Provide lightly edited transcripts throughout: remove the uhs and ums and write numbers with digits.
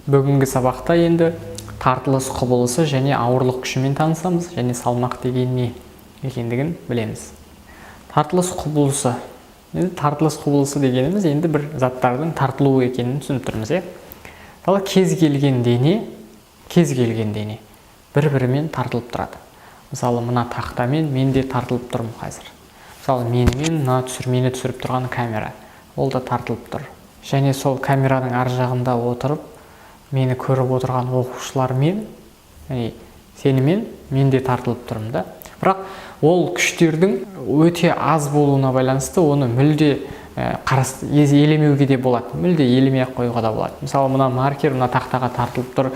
Бүгінгі сабақта енді тартылыс құбылысы және ауырлық күшімен танысамыз және салмақ деген не екендігін білеміз. Тартылыс құбылысы. Енді тартылыс құбылысы дегеніміз енді бір заттардың тартылуы екенін түсініп тұрмыз, иә. Мысалы, кез келген дене бір бірімен тартылып тұрады. Мысалы, мына тақтамен мен де тартылып тұрмын қазір. Мысалы, менімен мына мені түсіріп тұрған камера, ол да тартылып тұр. Және сол камераның ар жағында отырып мені көріп отырған оқушылармен, яғни сенімен мен де тартылып тұрмын да. Бірақ ол күштердің өте аз болуына байланысты оны мүлде елемеуге де болады, мүлде елемей ақ қоюға да болады. Мысалы, мына маркер мына тақтаға тартылып тұр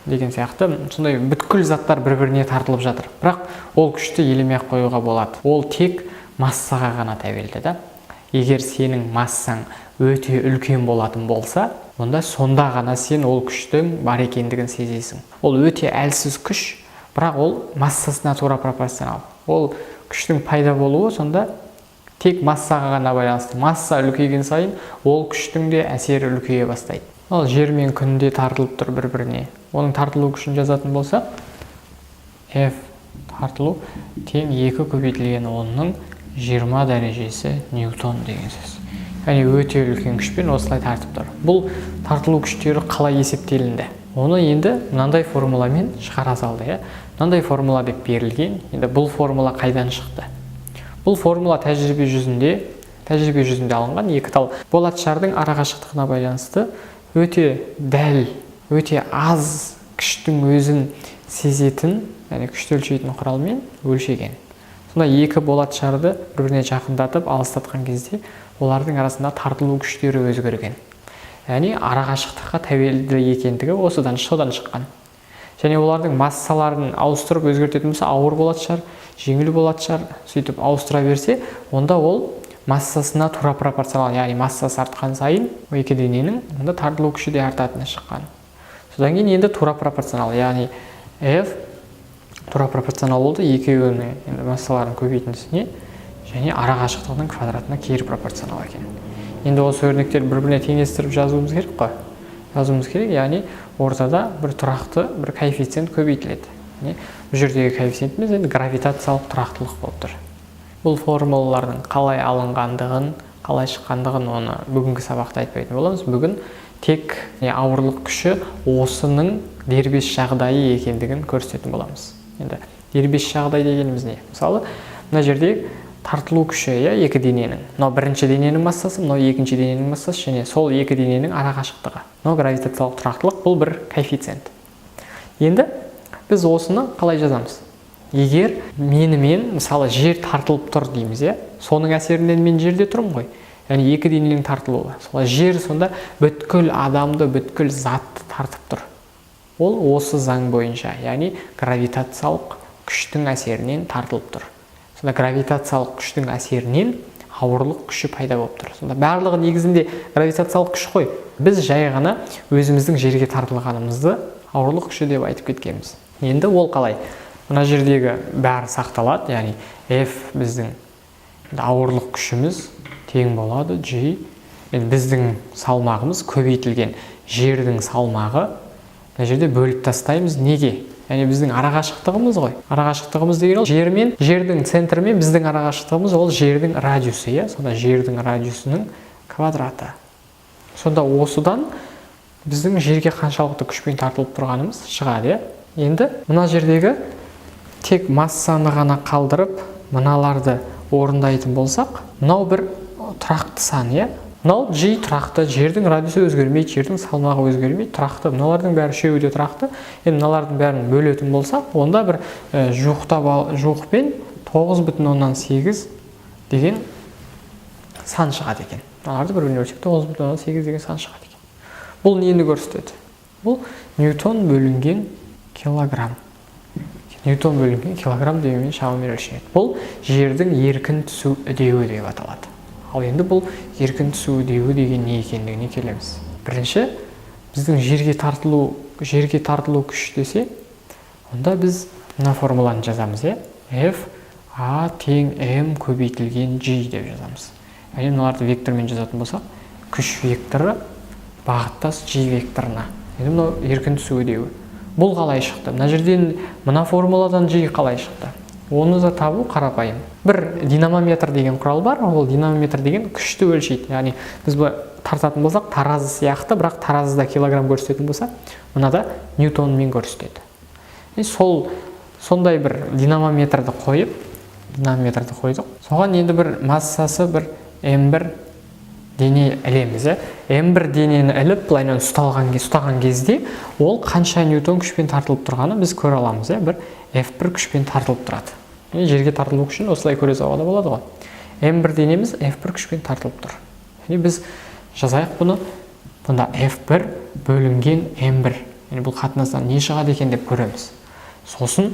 деген сияқты, сондай бүткіл заттар бір біріне тартылып жатыр. Бірақ ол күшті елемей ақ қоюға болады. Ол тек массаға ғана тәуелді да. Егер сенің массаң өте үлкен болатын болса, онда сонда ғана сен ол күштің бар екендігін сезесің. Ол өте әлсіз күш, бірақ ол массасына тура пропорционал. Ол күштің пайда болуы сонда тек массаға ғана байланысты. Масса үлкейген сайын ол күштің де әсері үлкейе бастайды. Ал Жер мен Күн де тартылып тұр бір біріне. Оның тартылу күшін жазатын болсақ, F тартылу тең 2 көбейтілген 10-ның 20 дәрежесі ньютон деген сөз. Яғни өте үлкен күшпен осылай тартып тұр. Бұл тартылу күштері қалай есептелінді? Оны енді мынандай формуламен шығара салды, иә. Мынандай формула деп берілген. Енді бұл формула қайдан шықты? Бұл формула тәжірибе жүзінде алынған. Екі тал болат шардың арақашықтығына байланысты өте дәл, өте аз күштің өзін сезетін, яғни күшті өлшейтін құралмен өлшеген. Сонда екі болат шарды бір біріне жақындатып, алыстатқан кезде олардың арасында тартылу күштері өзгерген. Яғни арақашықтыққа тәуелді екендігі осыдан, содан шыққан. Және олардың массаларын ауыстырып өзгертетін болса, ауыр болат шар, жеңіл болат шар, сөйтіп ауыстыра берсе, онда ол массасына тура пропорционал, яғни массасы артқан сайын екі дененің, онда тартылу күші де артатыны шыққан. Содан кейін енді тура пропорционал, яғни F тура пропорционал болды екеуінің енді массаларының көбейтіндісіне және арақашықтығының квадратына кері пропорционал екен. Енді осы өрнектерді бір біріне теңестіріп жазуымыз керек қой, жазуымыз керек. Яғни ортада бір тұрақты бір коэффициент көбейтіледі. Яғни бұл жердегі коэффициентіміз енді гравитациялық тұрақтылық болып тұр. Бұл формулалардың қалай алынғандығын, қалай шыққандығын, оны бүгінгі сабақта айтпайтын боламыз. Бүгін тек ауырлық күші осының дербес жағдайы екендігін көрсететін боламыз. Енді дербес жағдай дегеніміз не? Мысалы, мына жерде тартылу күші, иә, екі дененің: мынау бірінші дененің массасы, мынау екінші дененің массасы және сол екі дененің арақашықтығы. Мынау гравитациялық тұрақтылық, бұл бір коэффициент. Енді біз осыны қалай жазамыз? Егер менімен, мысалы, Жер тартылып тұр дейміз, иә, соның әсерінен мен жерде тұрмын ғой. Яғни екі дененің тартылуы солай. Жер сонда бүткіл адамды, бүткіл затты тартып тұр. Ол осы заң бойынша, яғни гравитациялық күштің әсерінен тартылып тұр. Сонда гравитациялық күштің әсерінен ауырлық күші пайда болып тұр. Сонда барлығы негізінде гравитациялық күш қой. Біз жай ғана өзіміздің жерге тартылғанымызды ауырлық күші деп айтып кеткенбіз. Енді ол қалай? Мына жердегі бәрі сақталады, яғни F, біздің ауырлық күшіміз, тең болады G, енді біздің салмағымыз көбейтілген жердің салмағы. Мына жерде бөліп тастаймыз. Неге? Яғни біздің арақашықтығымыз ғой. Арақашықтығымыз деген ол жер мен жердің центрімен біздің арақашықтығымыз, ол жердің радиусы, иә. Сонда жердің радиусының квадраты. Сонда осыдан біздің жерге қаншалықты күшпен тартылып тұрғанымыз шығады, иә. Енді мына жердегі тек массаны ғана қалдырып, мыналарды орындайтын болсақ, мынау бір тұрақты сан, иә. Мынау G тұрақты, жердің радиусы өзгермейді, жердің салмағы өзгермейді, тұрақты. Мыналардың бәрі, үшеуі де тұрақты. Енді мыналардың бәрін бөлетін болсақ, онда бір жуықпен 9,8 деген сан шығады екен. Мыналарды бір біріне бөлсек, 9,8 деген сан шығады екен. Бұл нені көрсетеді? Бұл ньютон бөлінген килограмм. Ньютон бөлінген килограмм дегенмен шамамен өлшенеді. Бұл жердің еркін түсу үдеуі деп аталады. Ал енді бұл еркін түсу үдеуі деген не екендігіне келеміз. Бірінші, біздің жерге тартылу күш десе, онда біз мына формуланы жазамыз, иә. F А тең М көбейтілген G деп жазамыз. Яғни мыналарды вектормен жазатын болсақ, күш векторы бағыттас G векторына. Енді мынау еркін түсу үдеуі. Бұл қалай шықты? Мына жерден, мына формуладан G қалай шықты? Оны да табу қарапайым. Бір динамометр деген құрал бар, ол динамометр деген күшті өлшейді. Яғни біз былай тартатын болсақ, таразы сияқты, бірақ таразыда килограмм көрсететін болса, мынада ньютонмен көрсетеді. И сол сондай бір динамометрді қойып, динамометрді қойдық. Соған енді бір массасы бір М1 дене ілеміз, иә. М1 денені іліп, былайынан ұстаған кезде ол қанша ньютон күшпен тартылып тұрғанын біз көре аламыз, иә. Бір F1 күшпен тартылып тұрады. Яғни жерге тартылу күшін осылай көре салуға да болады ғой. М1 денеміз F1 күшпен тартылып тұр. Яғни біз жазайық бұны. Бұнда F1 бөлінген М1. Яғни бұл қатынастан не шығады екен деп көреміз. Сосын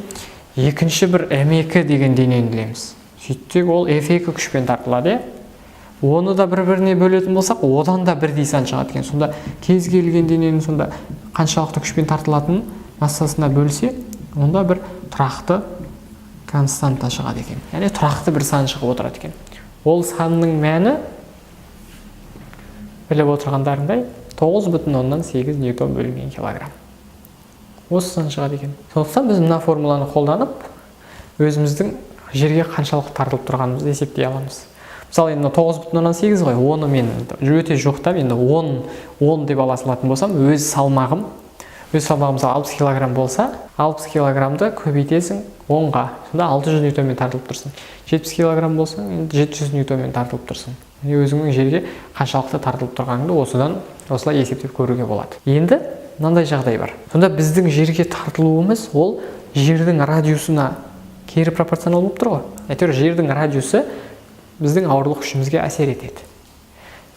екінші бір М2 деген денені ілеміз. Сөйтсек, ол F2 күшпен тартылады, иә. Оны да бір-біріне бөлетін болсақ, одан да бірдей сан шығады екен. Сонда кез келген дененің сонда қаншалықты күшпен тартылатынын массасына бөлсе, онда бір тұрақты константа шығады екен. Яғни тұрақты бір сан шығып отырады екен. Ол санның мәні, біліп отырғандарыңдай, 9,8 ньютон бөлінген килограмм. Осы сан шығады екен. Сондықтан біз мына формуланы қолданып, өзіміздің жерге қаншалықты тартылып тұрғанымызды есептей аламыз. Мысалы, енді 9,8 ғой, оны мен өте жоқтап, енді 10 10 деп ала салатын болсам, өз салмағым мысалы 60 килограмм болса, 60 килограммды көбейтесің 10-ға, сонда 600 ньютонмен тартылып тұрсың. 70 килограмм болсаң, енді 700 ньютонмен тартылып тұрсың. Яғни өзіңнің жерге қаншалықты тартылып тұрғаныңды осыдан осылай есептеп көруге болады. Енді мынандай жағдай бар. Сонда біздің жерге тартылуымыз ол жердің радиусына кері пропорционал болып тұр ғой. Әйтеуір жердің радиусы біздің ауырлық күшімізге әсер етеді.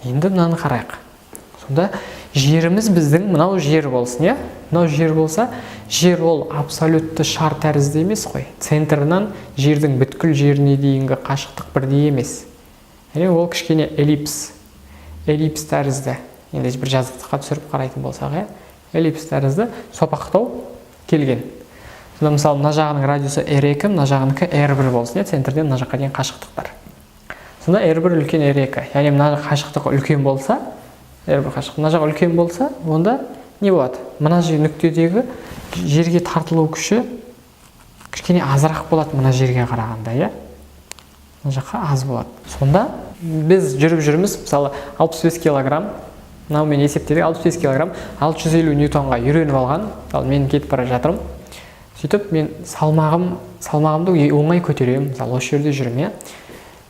Енді мынаны қарайық. Сонда жеріміз біздің мынау жер болсын, иә. Мынау жер болса, жер ол абсолютті шар тәрізді емес қой. Центрынан жердің бүткіл жеріне дейінгі қашықтық бірдей емес. Яғни ол кішкене эллипс тәрізді. Енді бір жазықтыққа түсіріп қарайтын болсақ, иә, эллипс тәрізді сопақтау келген. Сонда мысалы, мына жағының радиусы r2, мына жағынікі r1 болсын, иә, центрден мына жаққа дейін қашықтықтар. Сонда r1 үлкен r2, яғни мына қашықтық үлкен болса, r1 қашықтық мына жақ үлкен болса, онда не болады? Мына жер нүктедегі жерге тартылу күші кішкене азырақ болады мына жерге қарағанда, иә, мына жаққа аз болады. Сонда біз жүріп жүрміз, мысалы, 65 килограмм, мынау мен есептедік, 65 килограмм 650 ньютонға үйреніп алған. Ал мен кетіп бара жатырмын. Сөйтіп мен салмағымды оңай көтеремін. Мысалы, осы жерде жүрмін, иә.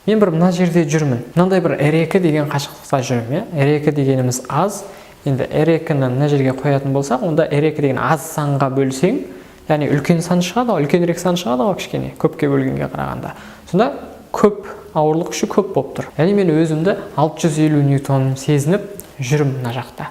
Мен бір мына жерде жүрмін, мынандай бір r2 деген қашықтықта жүрмін, иә. r2 дегеніміз аз. Енді r2-ні мына жерге қоятын болсақ, онда r2 деген аз санға бөлсең, яғни үлкен сан шығады ғой, үлкенірек сан шығады ғой кішкене көпке бөлгенге қарағанда. Сонда көп, ауырлық күші көп болып тұр. Яғни мен өзімді 650 ньютон сезініп жүрмін. Мына жақта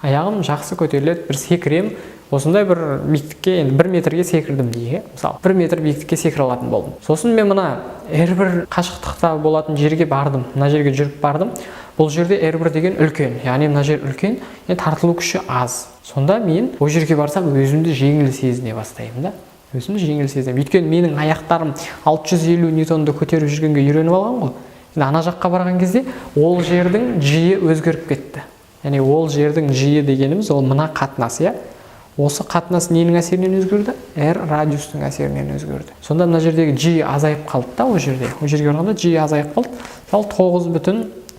аяғым жақсы көтеріледі, бір секіремін осындай бір биіктікке. Енді 1 метрге секірдім дейік, иә. Мысалы, 1 метр биіктікке секіре алатын болдым. Сосын мен мына r1 қашықтықта болатын жерге бардым, мына жерге жүріп бардым. Бұл жерде r1 деген үлкен, яғни мына жер үлкен, яғни тартылу күші аз. Сонда мен ол жерге барсам, өзімді жеңіл сезіне бастаймын да, өзімді жеңіл сезінемін, өйткені менің аяқтарым 650 ньютонды көтеріп жүргенге үйреніп алған ғой. Енді ана жаққа барған кезде ол жердің G-і өзгеріп кетті. Яғни ол жердің G-і дегеніміз ол мына қатынас, иә. Осы қатынас ненің әсерінен өзгерді? R радиустың әсерінен өзгерді. Сонда мына жердегі G азайып қалды да, ол жерге барғанда G азайып қалды. Мысалы,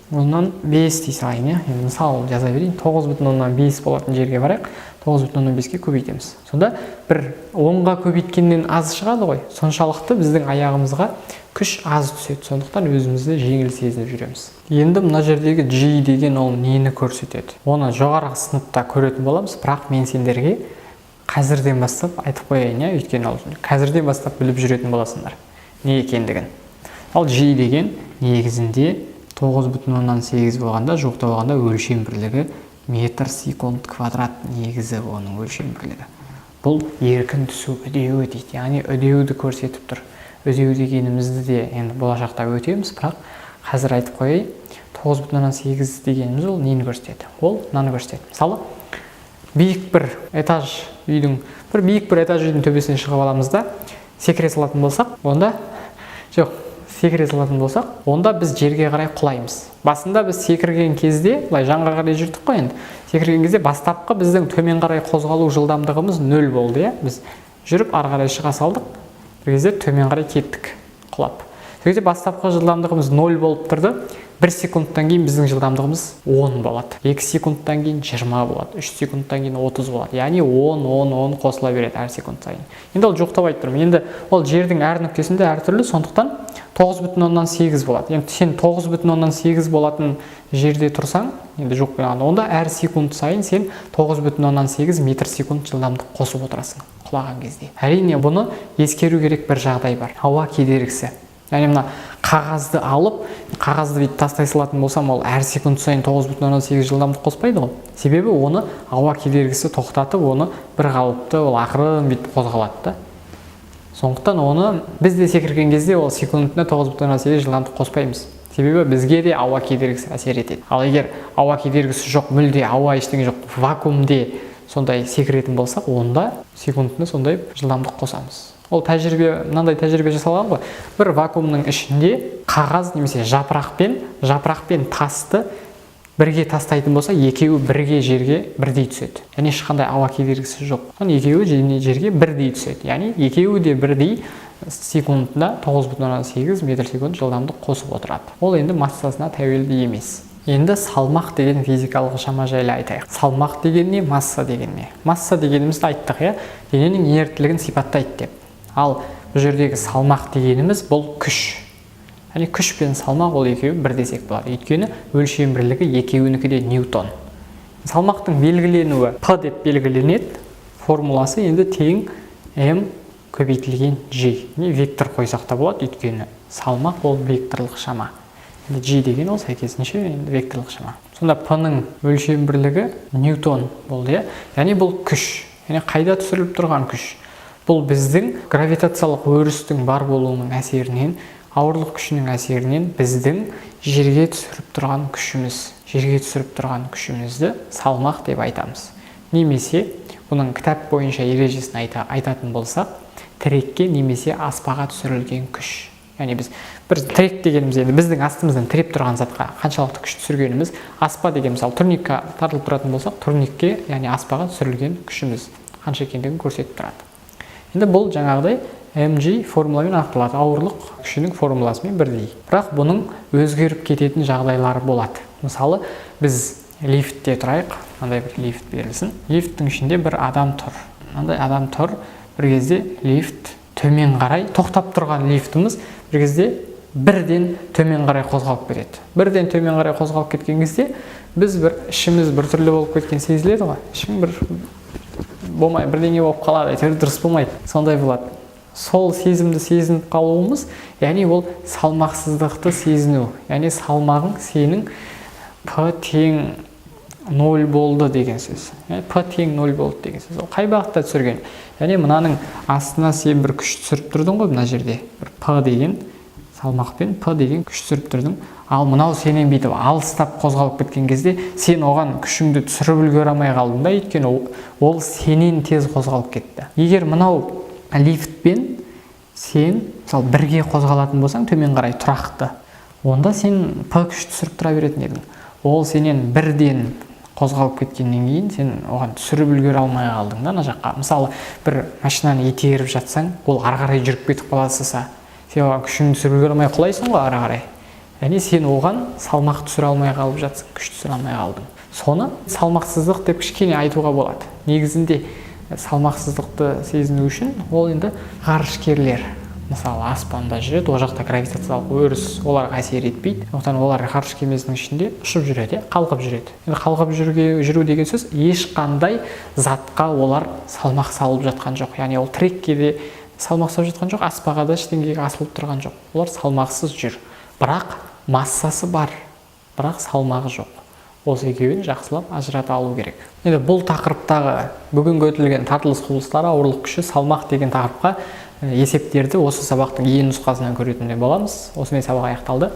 9,5 дей салайын, иә. Енді мысал жаза берейін. 9,5 болатын жерге барайық. 9,5-ке көбейтеміз. Сонда бір 10-ға көбейткеннен аз шығады ғой. Соншалықты біздің аяғымызға күш аз түседі. Сондықтан өзімізді жеңіл сезініп жүреміз. Енді мына жердегі G деген ол нені көрсетеді? Оны жоғарғы сыныпта көретін боламыз, бірақ мен сендерге қазірден бастап айтып қояйын, иә, өйткені ол қазірден бастап біліп жүретін боласыңдар не екендігін. Ал G деген негізінде 9,8 болғанда, жуықтап алғанда, өлшем бірлігі метр секунд квадрат. Негізі оның өлшем бірлігі. Бұл еркін түсу үдеуі дейді, яғни үдеуді көрсетіп тұр. Үдеу дегенімізді де енді болашақта өтеміз, бірақ қазір айтып қояйын. 9,8 дегеніміз ол нені көрсетеді? Ол мынаны көрсетеді. Мысалы, биік бір этаж үйдің бір биік бір этаж үйдің төбесіне шығып аламыз да, секіре салатын болсақ, онда жоқ, Секіре салатын болсақ, онда біз жерге қарай құлаймыз. Басында біз секірген кезде былай жанға қарай жүрдік қой. Енді секірген кезде бастапқы біздің төмен қарай қозғалу жылдамдығымыз нөл болды, иә. Біз жүріп ары қарай шыға салдық, бір кезде төмен қарай кеттік құлап. Сол кезде бастапқы жылдамдығымыз нөл болып тұрды. 1 секундтан кейін біздің жылдамдығымыз 10 болады, 2 секундтан кейін 20 болады, 3 секундтан кейін 30 болады. Яғни 10, 10, 10 қосыла береді әр секунд сайын. Енді ол жуықтап айтып тұрмын. Енді ол жердің әр нүктесінде әртүрлі, сондықтан 9,8 болады. Енді сен 9,8 болатын жерде тұрсаң, енді жуықпен алғанда, онда әр секунд сайын сен 9,8 метр секунд жылдамдық қосып отырасың құлаған кезде. Әрине, бұны ескеру керек бір жағдай бар: ауа кедергісі. Яғни мына қағазды алып, қағазды бүйтіп тастай салатын болсам, ол әр секунд сайын 9,8 жылдамдық қоспайды ғой. Себебі оны ауа кедергісі тоқтатып, оны бір қалыпты, ол ақырын бүйтіп қозғалады да. Сондықтан оны біз де секірген кезде ол секундына 9,8 жылдамдық қоспаймыз, себебі бізге де ауа кедергісі әсер етеді. Ал егер ауа кедергісі жоқ, мүлде ауа ештеңе жоқ, вакуумде сондай секіретін болсақ, онда секундына сондай жылдамдық қосамыз. Ол тәжірибе, мынандай тәжірибе жасалған ғой: бір вакуумның ішінде қағаз немесе жапырақпен тасты бірге тастайтын болса, екеуі бірге жерге бірдей түседі. Яғни ешқандай ауа кедергісі жоқ, соны екеуі және жерге бірдей түседі. Яғни екеуі де бірдей секундына 9,8 метр секунд жылдамдық қосып отырады. Ол енді массасына тәуелді емес. Енді салмақ деген физикалық шама жайлы айтайық. Салмақ деген не, масса деген не? Масса дегенімізді айттық, иә, дененің инерттілігін сипаттайды деп. Ал бұл жердегі салмақ дегеніміз бұл күш. Яғни күш пен салмақ ол екеуі бір десек болады, өйткені өлшем бірлігі екеуінікі де ньютон. Салмақтың белгіленуі П деп белгіленеді. Формуласы енді тең М көбейтілген G. Не вектор қойсақ та болады, өйткені салмақ ол векторлық шама. Енді G деген ол сәйкесінше енді векторлық шама. Сонда П-ның өлшем бірлігі ньютон болды, иә. Яғни бұл күш. Яғни қайда түсіріліп тұрған күш? Бұл біздің гравитациялық өрістің бар болуының әсерінен, ауырлық күшінің әсерінен біздің жерге түсіріп тұрған күшіміз. Жерге түсіріп тұрған күшімізді салмақ деп айтамыз. Немесе бұның кітап бойынша ережесін айтатын болсақ, тірекке немесе аспаға түсірілген күш. Яғни біз бір тірек дегеніміз енді біздің астымыздан тіреп тұрған затқа қаншалықты күш түсіргеніміз. Аспа деген, мысалы, турникке тартылып тұратын болсақ, турникке, яғни аспаға түсірілген күшіміз қанша екендігін көрсетіп тұрады. Енді бұл жаңағыдай mg формуламен анықталады, ауырлық күшінің формуласымен бірдей. Бірақ бұның өзгеріп кететін жағдайлары болады. Мысалы, біз лифтте тұрайық. Мынандай бір лифт берілсін. Лифттің ішінде бір адам тұр, мынандай адам тұр. Бір кезде лифт төмен қарай, тоқтап тұрған лифтіміз бір кезде бірден төмен қарай қозғалып кетеді. Бірден төмен қарай қозғалып кеткен кезде біз бір ішіміз біртүрлі болып кеткен сезіледі ғой. Ішің бір болмай, бірдеңе болып қалады, әйтеуір дұрыс болмайды, сондай болады. Сол сезімді сезініп қалуымыз, яғни ол салмақсыздықты сезіну. Яғни салмағың сенің П тең ноль болды деген сөз. Яғни П тең ноль болды деген сөз. Ол қай бағытта түсірген? Яғни мынаның астына сен бір күш түсіріп тұрдың ғой, мына жерде бір П деген салмақпен П деген күш түсіріп тұрдың. Ал мынау сенен бүйтіп алыстап қозғалып кеткен кезде сен оған күшіңді түсіріп үлгере алмай қалдың да, өйткені ол сенен тез қозғалып кетті. Егер мынау лифтпен сен, мысалы, бірге қозғалатын болсаң төмен қарай тұрақты, онда сен П күш түсіріп тұра беретін едің. Ол сенен бірден қозғалып кеткеннен кейін сен оған түсіріп үлгере алмай қалдың да ана жаққа. Мысалы, бір машинаны итеріп жатсаң, ол ары қарай жүріп кетіп қала салса, сен оған күшіңді түсіріп үлгере алмай құлайсың ғой ары қарай. Яғни сен оған салмақ түсіре алмай қалып жатсың, күш түсіре алмай қалдың. Соны салмақсыздық деп кішкене айтуға болады. Негізінде салмақсыздықты сезіну үшін ол енді ғарышкерлер, мысалы, аспанда жүреді, ол жақта гравитациялық өріс оларға әсер етпейді. Сондықтан олар ғарыш кемесінің ішінде ұшып жүреді, иә, қалқып жүреді. Енді қалқып жүру деген сөз ешқандай затқа олар салмақ салып жатқан жоқ. Яғни ол тірекке де салмақ салып жатқан жоқ, аспаға да, ештеңеге асылып тұрған жоқ. Олар салмақсыз жүр, бірақ массасы бар, бірақ салмағы жоқ. Осы екеуін жақсылап ажырата алу керек. Енді бұл тақырыптағы бүгінгі өтілген тартылыс құбылыстары, ауырлық күші, салмақ деген тақырыпқа есептерді осы сабақтың ең нұсқасынан көретіндей боламыз. Осымен сабақ аяқталды.